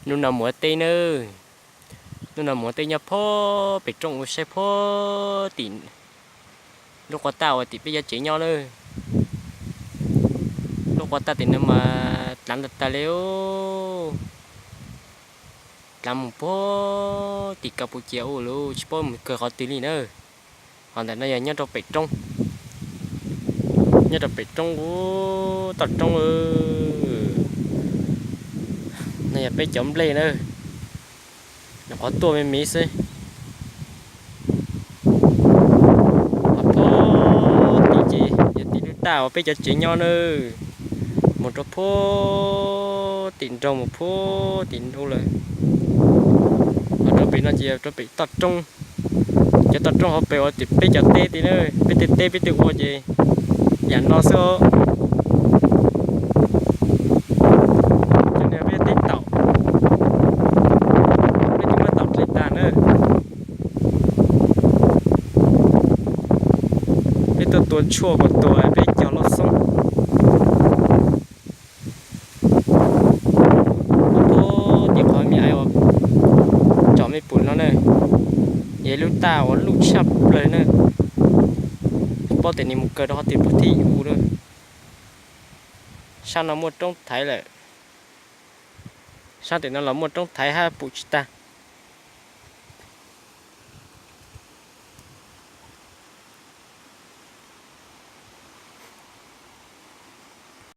Hnub no mus ua teb nawb. Hnub no mus ua teb nyob puag pem roob ua saib puag tim lub quav taj uas tim peb cov tsev nyob nawb. Lub quav taj tim no mas dlav tas tas li, dlav mus puag tim Kas Pus Cias ua lawm, tsis paub mus kawg qhov twg li nawb. Ho ntawm no yog nyob rau pem roob, nyob rau pem roob ub, toj roob. No yog peb cov nplej na, nyuam qhuav tuaj me me xwb. Ho puag tim ces yog tim lub taj uas peb cov tsev nyob nawb, mus rau puag tim nroog mus puag tim nroog lawm. Ho rau pem no ces yog rau pem toj roob. Cov toj roob hauv pes uas tim peb cov teb tid na, peb tej teb peb tej ua ces yam no xwb os. Cov no peb tej taum, peb twb muab taum dle tas na. Peb tuaj tua tshuaj kom tua peb cog lauj xoob. Puag tim qhov me aiv uas tsom me pum no na, yog lub taj uas luj tshaj plaws na. Tsis paub tias nws mus kawg rau qhov twg puag thib ub na. Sab no muaj roob thaiv lawm, sab tim no los muaj roob thaiv hab pum tsis tag.